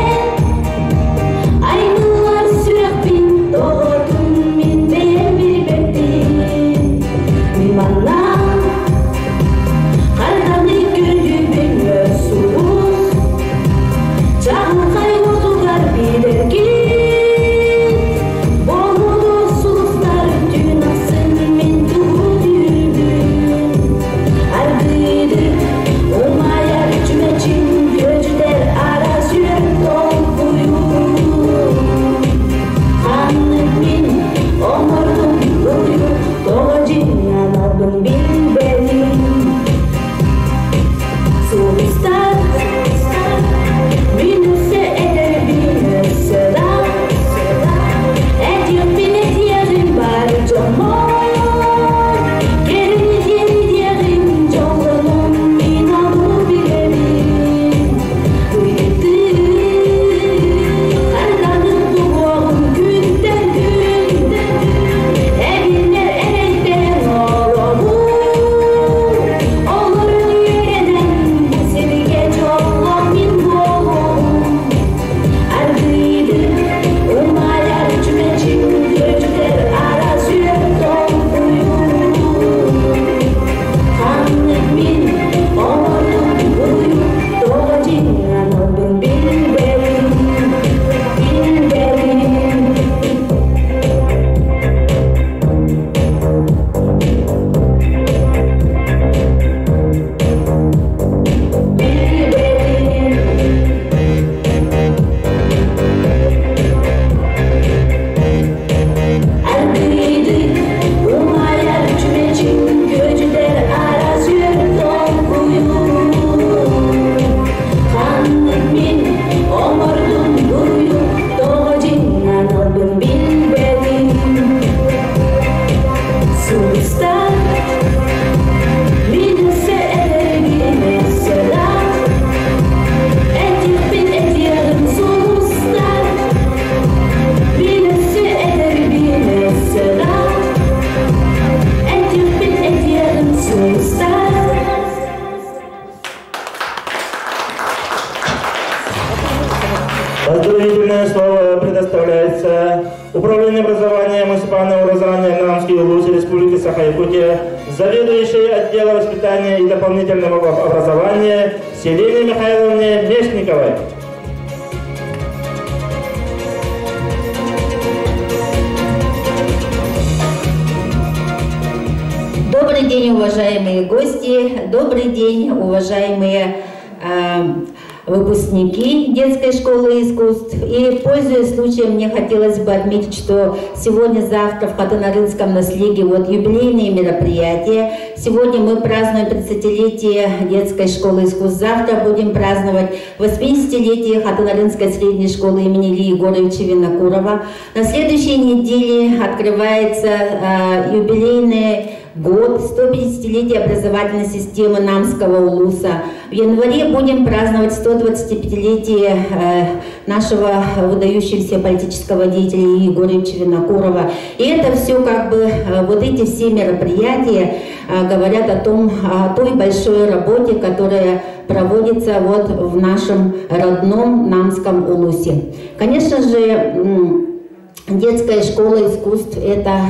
Управление образования муниципального образования Намский улус Республики Саха-Якутия, заведующей отдела воспитания и дополнительного образования Селене Михайловне Мечниковой. Добрый день, уважаемые гости! Добрый день, уважаемые выпускники детской школы искусств. И, пользуясь случаем, мне хотелось бы отметить, что сегодня-завтра в Хатынарынском наследии вот юбилейные мероприятия. Сегодня мы празднуем 30-летие детской школы искусств. Завтра будем праздновать 80-летие Хатынарынской средней школы имени Ильи Егоровича Винокурова. На следующей неделе открывается юбилейный год, 150-летие образовательной системы Намского улуса. В январе будем праздновать 125-летие нашего выдающегося политического деятеля Ильи Егоровича Винокурова. И это все как бы, вот эти все мероприятия говорят о том, о той большой работе, которая проводится вот в нашем родном Намском улусе. Конечно же, детская школа искусств – это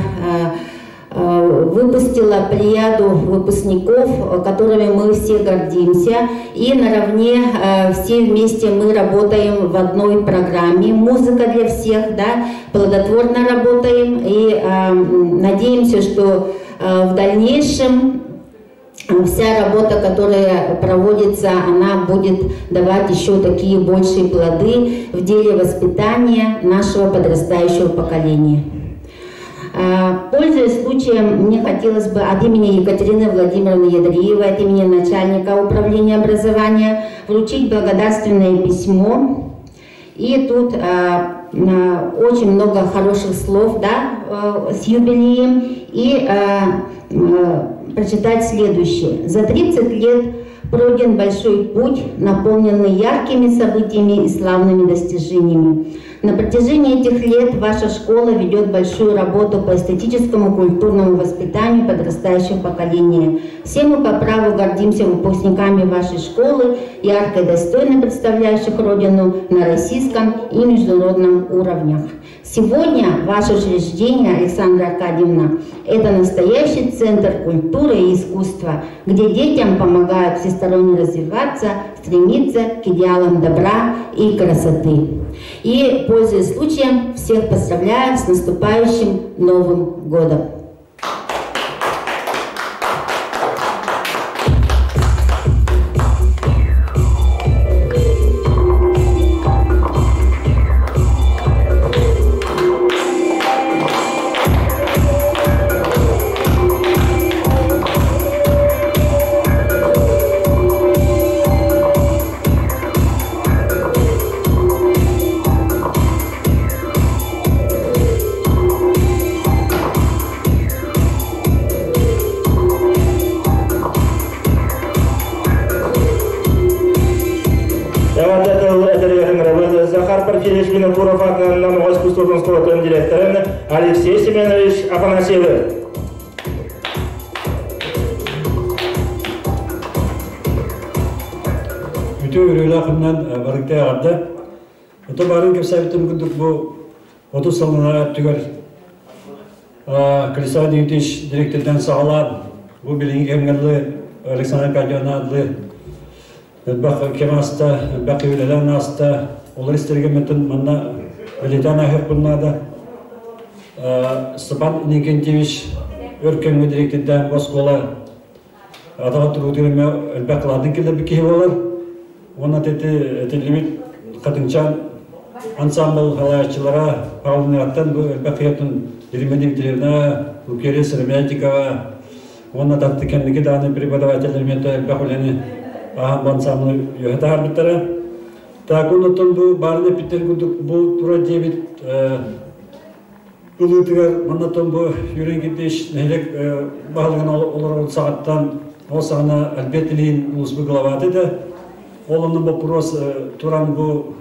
выпустила плеяду выпускников, которыми мы все гордимся. И наравне все вместе мы работаем в одной программе «Музыка для всех», да, плодотворно работаем и надеемся, что в дальнейшем вся работа, которая проводится, она будет давать еще такие большие плоды в деле воспитания нашего подрастающего поколения. Пользуясь случаем, мне хотелось бы от имени Екатерины Владимировны Ядриевой, от имени начальника управления образования вручить благодарственное письмо. И тут очень много хороших слов, да, с юбилеем. И прочитать следующее. За 30 лет пройден большой путь, наполненный яркими событиями и славными достижениями. На протяжении этих лет ваша школа ведет большую работу по эстетическому культурному воспитанию подрастающего поколения. Все мы по праву гордимся выпускниками вашей школы, ярко и достойно представляющих Родину на российском и международном уровнях. Сегодня ваше учреждение, Александра Аркадьевна, это настоящий центр культуры и искусства, где детям помогают всесторонне развиваться, стремиться к идеалам добра и красоты. И, пользуясь случаем, всех поздравляю с наступающим Новым годом! Захар Порфирьевич Винокуров атынан Нам искусствотун оскуолатын директорын Алексей Семенович Афанасьевы. Үтө үрүләхиннән барыкта ягында. Ото барын кепсәбитем күндүк бу 30 сылына түгөр Калиса Дмитриевич директордан сагалан бу билинги кемгәлле Александр Кадьяна адлы бак кемаста, бак үлелән аста, олар истерге мөтен манна Велитана хепуннада Степан Никентьевич өркөңгө директордан боскола атага тургутуреме элбек ладын келе бики болар. Она тети телевид катынчан ансамбл халаячылара Павловна аттан бу элбек хетун Еремея Дмитриевна, Лукерия Сыромятикова, она татты кенники даны преподавательдер мето элбек үлени ахан ансамблы йохата харбиттара. Так онотон бу барыны питер кудук бу тура дебит ылытыгар маннатон бу юрен кидеш нелек баһалган олор сағаттан ол сағана Альберт Ильин улусбу главаты да ол онун вопрос туран бу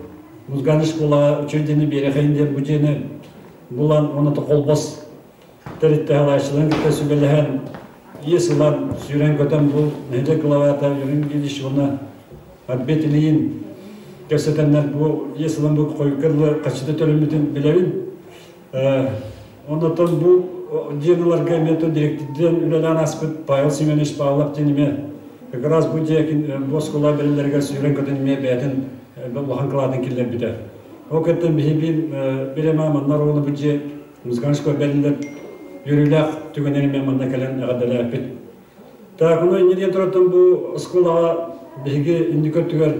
музыкальный школа учреждение берехейин бу жени булан оны колбос теритте халайчылын ките сүбелеһен есылан сүйрен көтөн бу нелек главата юрен кидеш оны Альберт Ильин кесетеннер бу есылан бу койкырлы качыты төлөмүтүн билебин. Оннотон бу дьиэн ыларга эмиэ директорден үлэлээн аспыт Павел Семенович Павлов диэн эмиэ как раз бу дьиэ бу оскуола бэриллэригэр сүүрэн көтөн эмиэ бэйэтин улахан кылаатын киллэрбитэ. Ол кэттэн биһи биир манна оҕону бу дьиэ музыкальный школа бэриллэр үөрүүлээх түгэннэр эмиэ манна кэлэн эҕэрдэлээппит. Так, ону инньэ диэн тураттан бу оскуолаҕа биһиги инники өттүгэр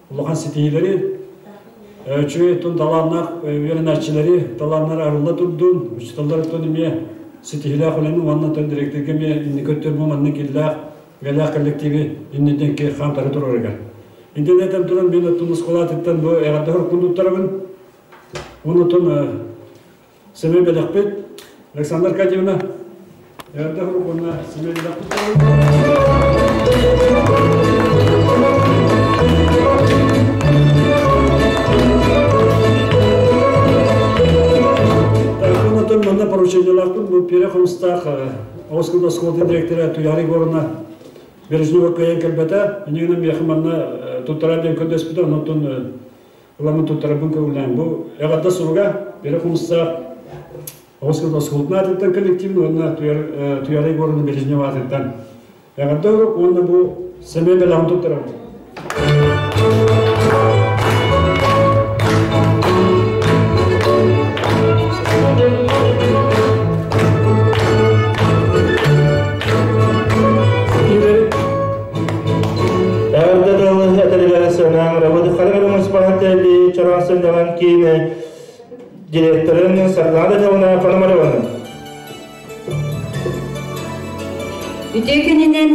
улахан ситиһиилэри, үчүгэй тун талааннаах үөрэнээччилэри талааннар арылла турдун, учууталлар өттүн эмиэ ситиһиилээх үлэни уонна тон директорга эмиэ инники өттүгэр бу маннык иллээх, үлэлээх коллективи иннинэн хаамтары турарыгар. Интернеттэн туран мен оттон оскуолатыттан бу эҕэрдэ хоркун туттарабын. Онутун сэмэй бэлэхпит Александр Аркадьевна эҕэрдэ хорук уонна сэмэй бэлэхпит. Онотон манна поручениелаахпын бу Пире Хомустаах оскуола оскуолатын директора Туяра Егоровна Бережнева кыайан кэлбэтэ. Иннигинэн миэхэ манна туттаран диэн көрдөспүтэ, онтон ыламын туттарабын көҥүлээн. Бу эҕэрдэ суруга Пире Хомустаах оскуола оскуолатын аатыттан коллективин уонна Туяра Егоровна Бережнева аатыттан эҕэрдэ урук уонна бу сэмэй бэлэҕин туттарабын. Эҕэрдэ тылы этэригэр сыанаан Рабыдыхара муниципальный чороон сынньалаҥ киинэ директорын Сардаана Дьолуна Пономареваны. Үтүө күнүнэн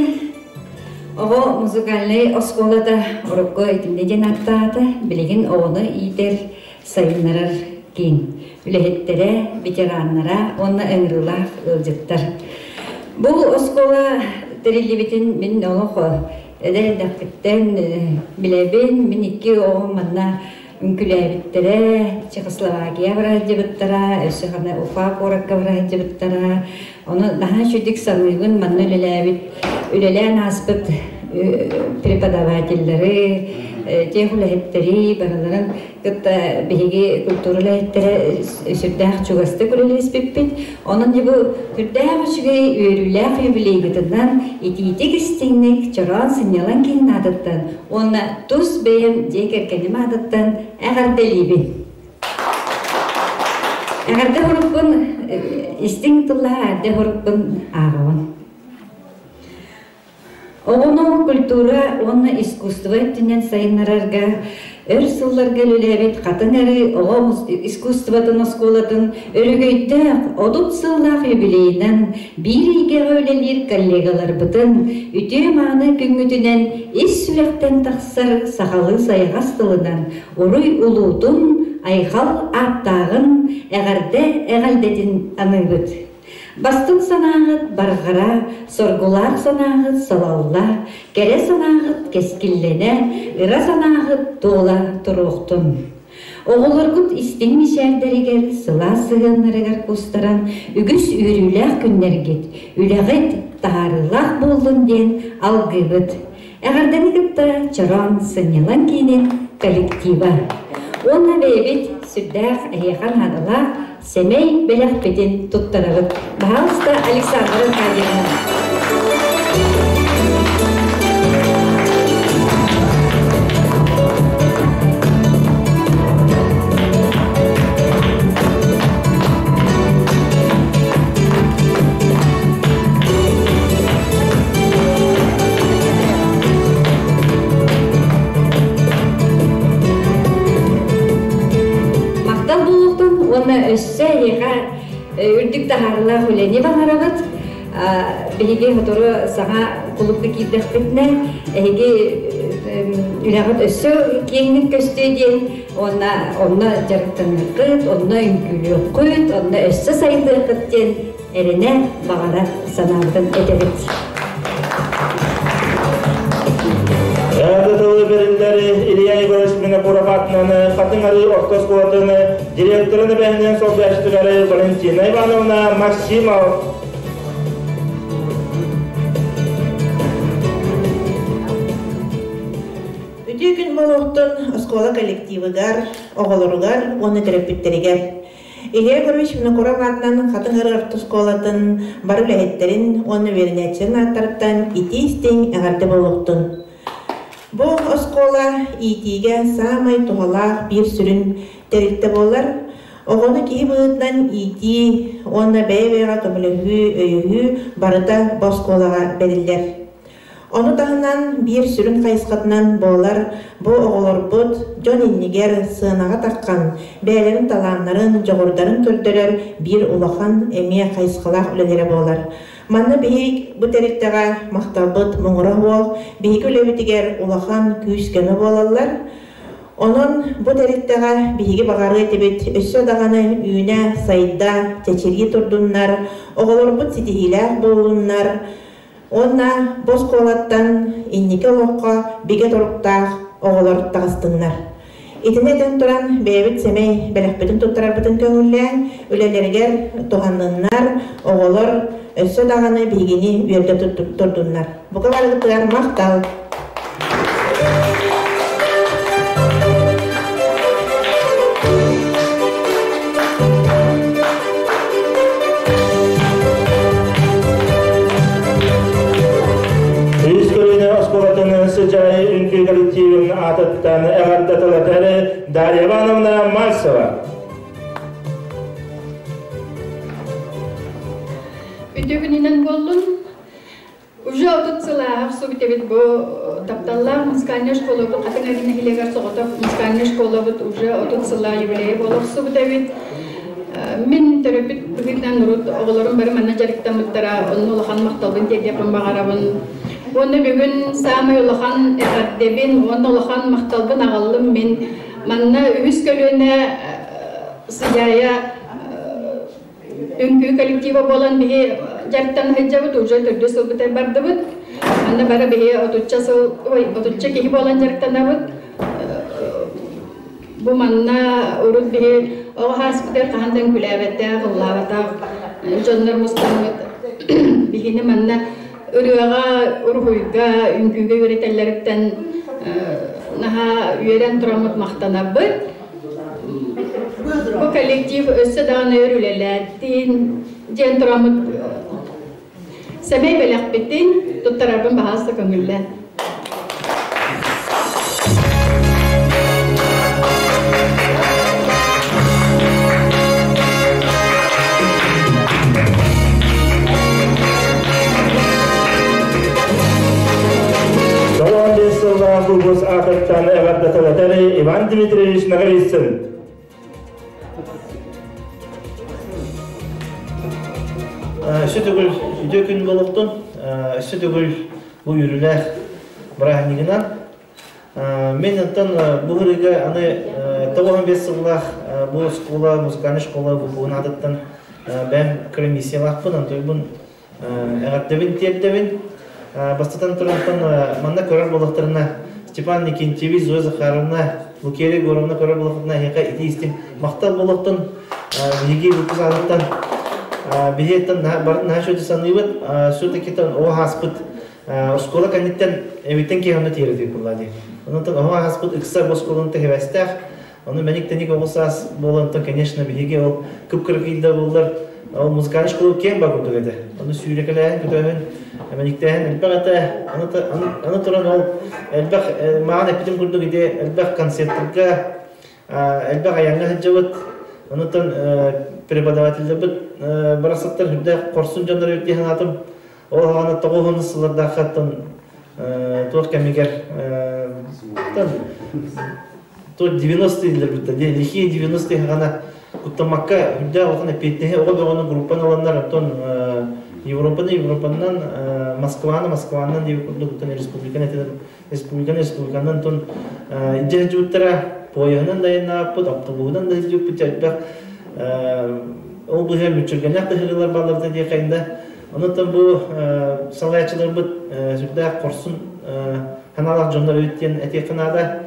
оҕо музыкальнай оскуолата урукку итиннэ диэн ааттаата, билигин оҕону иитэр, сайыннарар киин үлэһиттэрэ, ветераннара уонна ыҥырыылаах ыалдьыттар. Бу оскуола тэриллибитин мин олох эдэр эрдэхпиттэн билэбин. Мин икки оҕом манна үҥкүүлээбиттэрэ, Чехословакия бараһдьыбыттара, өссө хана Уфа куоракка бараһдьыбыттара. Ону наһаа үчүгдүк саныыбын, манна үлэлээбит, үлэлээн ааспыт преподавателлэри, тех үлэһиттэри барыларын кытта биһиги культура үлэһиттэрэ сүрдээх чугастык үлэлэспиппит. Онон бу сүрдээх үчүгэй үөрүүлээх юбилейгытынан итиитик истиҥник чороон сынньалаҥ киһин аатыттан уонна тус бэйэм дьиэ кэргэним аатыттан эҕэрдэлиибин. Эҕэрдэ хорукпун истиҥ тыллаах эҕэрдэ хорукпун ааҕабын. Оҕону культура уонна искусство өттүнэн сайыннарарга өр сылларга үлэлээбит Хатыҥ Арыы оҕо искусствотын оскуолатын өрөгөйдөөх 30 сыллаах юбилейынан биир эйгэҕэ үлэлиир коллегаларбытын үтүө-мааны күҥҥүтүнэн ис сүрэхтэн тахсар сахалыы сайаҕас тылынан уруй улуутун, айхал ааттааҕын, эҕэрдэ эҕэлдэтин аныыбыт. Бастыҥ санааҕыт барҕара, соргулаах санааҕыт салалла, кэрэ санааҕыт кэскиллэнэ, ыра санааҕыт туола туруохтун. Оҕолоргут истиҥ мичээрдэригэр, сылаас сыһыаннарыгар кустаран үгүс үөрүүлээх күннэргит, үлэҕит таһаарыылаах буоллун диэн алгыыбыт. Эҕэрдэни кытта Чороон сынньалаҥ киинин коллектива. Уонна бэйэбит сүрдээх эһиэхэ наадалаах сэмэй бэлэхпитин туттарабыт. Баһаалыста Александра Аркадьевна. Махтал буолуохтун уонна өссө эһиэхэ үрдүк таһаарыылаах үлэни баҕарабыт. Биһиги сотору саҥа кулуупка киирдэхпитинэ эһиги үлэҕит өссө киэҥник көстүө диэн уонна онно дьарыктаныаххыт, онно үҥкүүлүөххүт, онно өссө сайдыаххыт диэн эрэнэ баҕара санаабытын этэбит. Эҕэрдэ тылы бэриллэр Илья Егорович Винокуров аатынан Хатыҥ Арыы орто оскуолатын директорын эбэһинэн солбуйааччытыгар Валентина Ивановна Максимова. Үтүө күн буолуохтун оскуола коллективыгар, оҕолоругар уонна төрөппүттэригэр. Илья Егорович Винокуров аатынан Хатыҥ Арыы орто оскуолатын бары үлэһиттэрин уонна үөрэнээччилэрин ааттарыттан итии-истиҥ эҕэрдэ буолуохтун! Бу оскуола иитиигэ саамай туһалаах биир сүрүн тэрилтэ буолар. Оҕону киһи быһыытынан иитии уонна бэйэ-бэйэҕэ көмөлөһүү, өйөһүү барыта бу оскуолаҕа бэриллэр. Ону таһынан биир сүрүн хайысхатынан буолар бу оҕолорбут дьон иннигэр сыанаҕа таххан, бэйэлэрин талааннарын, дьоҕурдарын көрдөрөр биир улахан эмиэ хайысхалаах үлэлэрэ буолар. Манна биһиги бу тэрилтэҕэ махталбыт муҥура суох, биһиги үлэбитигэр улахан күүс-көмө буолаллар. Онон бу тэрилтэҕэ биһиги баҕарыа этибит өссө даҕаны үүнэ, сайда, чэчирии турдуннар, оҕолорбут ситиһиилээх буоллуннар уонна бу оскуолаттан инники олоххо бигэ туруктаах оҕолор таҕыстыннар. Итини этэн туран, бэйэбит сэмэй бэлэхпитин туттарарбытын көҥүллээн, үлэлэригэр туһанныннар, оҕолор өссө даҕаны биһигини үөрдэ турдуннар. Бука барыгытыгар махтал! Үс көлүөнэ оскуолатын сыдьаайы үҥкүү коллективин аатыттан эҕэрдэ тылатар Дарья Ивановна Мальцева. Үтүө күнүнэн буоллун. Уже 30 сылааһах субут бу тапталлаах музыкальнай школабыт Хатыҥ Арыы нэһилиэгэр соҕотох музыкальнай школабыт уже 30 сыллаах юбилейа буолар эбит. Мин төрөппүт быһыытынан урут оҕолорум бары манна дьарыктаммыттара, онно улахан махталбын тиэрдиэхпин баҕарабын. Уонна бүгүн саамай улахан эҕэрдэбин уонна улахан махталбын аҕаллым мин. Манна үһүс көлүөнэ сыдьаайа үҥкүү коллектива буолан биһи дьарыктан сылдьабыт, уже төрдүс сылбытыгар бардыбыт. Манна бары биһи отучча сыл, ой, отучча киһи буолан дьарыктанабыт. Бу манна урут биһи оҕо сааспытыгар хаһан да үҥкүүлээбэтэх, ыллаабатах дьоннор мустаммыт. Биһини манна ырыаҕа, уруһуйга, үҥкүүгэ үөрэтэллэриттэн наһаа үөрэн тураммыт махтанабыт. Бу коллектив өссө даҕаны өр үлэлээтин диэн тураммыт сэмэй бэлэхпитин туттарарбын баһаалыста көҥүллэн. Салон сыллаах улуус аатыттан эҕэрдэ Иван Дмитриевич Ноговицын. Өссө төгүл үтүө күн буолуохтун. Өссө төгүл бу үөрүүлээх бырааһынньыгынан. Мен оттон бу ырыга аны 95 сыллаах бу школа, музыкальная школа бу аатыттан бэм комиссиялаахпын, онтуйбун эҕэрдэбин тиэрдэбин. Бастатан турантан манна көрөр буоллахтарына Степан Никентьевич, Зоя Захаровна, Лукерия Егоровна көрөр буоллахтарына эһиэхэ ити истиҥ махтал буолуохтун. Биһиги выпуск аатыттан биһиэттэн барын наһаа үчүгэй саныыбыт. Все-таки оҕо ааспыт оскуола кэнниттэн эбиттэн киһи онно тиэрдик буолла дии. Онон оҕо ааспыт ыкса оскуоланы тэһэбэстээх. Ону мэник-тэник оҕо саас буолан, конечно, биһиги ол кып-кыракыйда буоллар, ол музыкальный школа киэҥ бар курдук этэ. Ону сүүрэкэлээһин, көтөөһүн, мэниктээһин элбэх этэ. Аны туран ол элбэх маҕан эппитим курдук ити элбэх концерттарга, элбэх айаҥҥа сылдьабыт. Онутан преподавателлэрбит барахсаттар үрдээх хорсун дьоннор эбит дии санаатым. Ол аҕаны 90 сыллардааххаттан туох кэмигэр то 90-е дииллэр дии лихие 90-е хаҕана куттаммакка үрдээх улахан эппиэтинэһи оҕо бөҕөнү группаны ыланнар оттон Европаны Европанан Москваны Москванан диэбит курдук оттон республиканы республиканы республиканан оттон илдьэ сылдьыбыттара поеһынан да айаннаабыппыт автобуһунан да сылдьыбыппыт элбэх ол быһа мүччүргэннээх да бааллар диэххэ да онон бу салайааччыларбыт сүрдээх хорсун санаалаах дьоннор эбит диэн этиэххэ наада.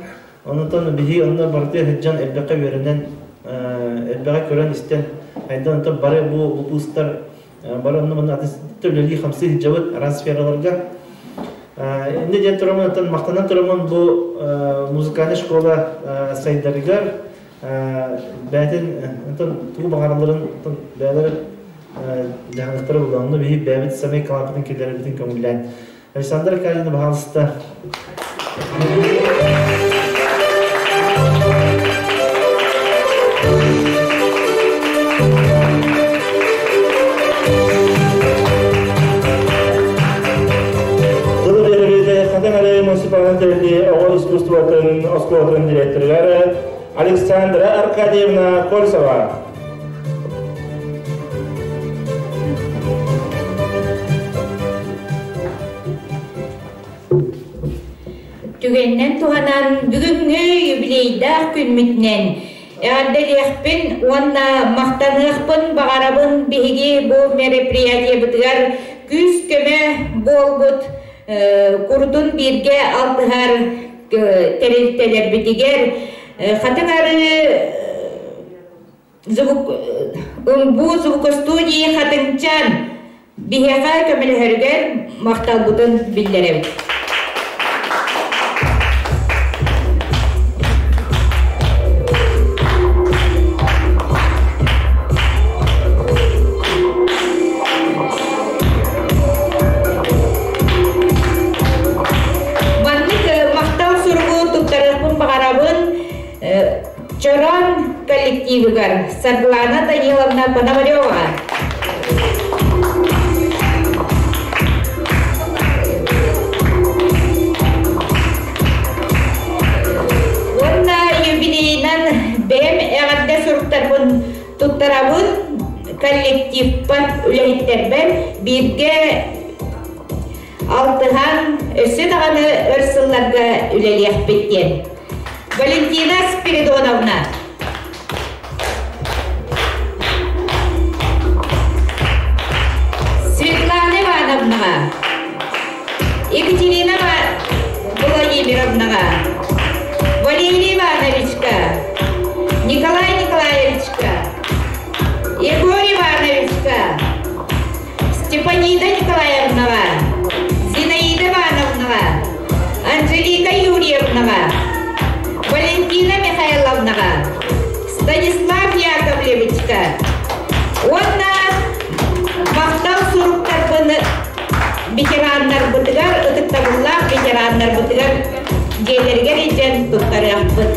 Онтон биһиги онно барытыгар сылдьан элбэххэ үөрэнэн, элбэҕи көрөн-истэн, айдан онтон бары бу улуустар бары онно манна атын үлэлии-хамсыы сылдьабыт араас сфераларга. Инньэ диэн тураммын, оттон махтанан тураммын бу музыкальная школа сайдарыгар, Бәтин онтон тугу баҕаралларын онтон бэйэлэрэ дьаһаныктара буолла. Онно биһи бэйэбит самай калаапытын киллэрэрбитин көҥүллээн. Александр Аркадьевна, пожалуйста. Тылы биэрбит Хатыҥ муниципальнай тэриллии оҕо искусствотын оскуолатын директорыгар Александра Аркадьевна Кольцева. Түгэнинэн туһанан бүгүҥҥү юбилейдаах күммүтүнэн эҕэрдэлиэхпин уонна махтаныахпын баҕарабын биһиги бу мероприятиебытыгар күүс-көмө буолбут курутун бииргэ алтыһар тэрилтэлэрбитигэр Хатыҥ Арыы звук ымбуу звукостудии Хатыҥчан биһиэхэ көмөлөһөрүгэр махталбытын биллэрэбит. Маннык махтал суругу туттарыахпын баҕарабын Чорон коллективыгар Саргылана Даниловна Пономареваҕа. Уонна юбилейынан бэйэм эҕэрдэ суруктарбын туттарабын коллективпар, үлэһиттэрбэр бииргэ алтыһан өссө даҕаны өр сылларга үлэлиэхпит диэн. Валентина Спиридоновна. Светлана Ивановнаҕа, Екатерина Владимировнаҕа, Валерий Ивановичка, Николай Николаевичка, Егор Ивановичка, Степанида Николаевнаҕа, Зинаида Ивановнаҕа, Анжелика Юрьевнаҕа, Валентина Михайловнаҕа, Станислав Яковлевичка уонна махтал суруктарбын ветераннарбытыгар, ытыктабыллаах ветераннарбытыгар дьиэлэригэр илдьэн туттарыахпыт.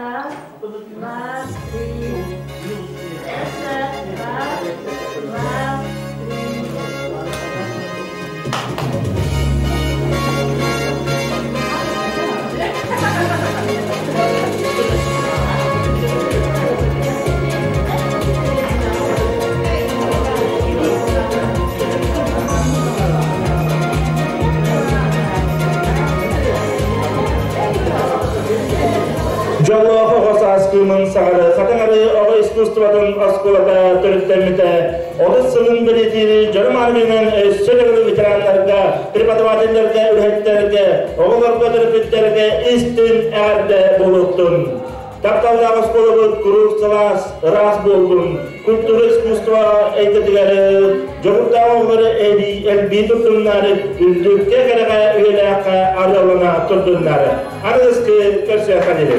Раз, два, три. Раз, два, три. Дьоллоох оҕо саас кыымын саҕары Хатыҥ-Арыы оҕо искусствотын оскуолата төрүттэммитэ 30 сылын бэлиэтиири дьоро мааргынан өссө төгүл ветераннарга, преподавателлэргэ, үлэһиттэргэ, оҕолорго, төрөппүттэргэ истин эҕэрдэ буолуохтун. Тапталлаах оскуолабыт куруук сылаас, ыраас буоллун, культура искусство эйгэтигэр дьоҕурдаах оҕолору элбии турдуннары, үрдүккэ кэрэҕэ үйэлээххэ арыаллана турдуннары. Аныгыскы көрсүөххэ диэри.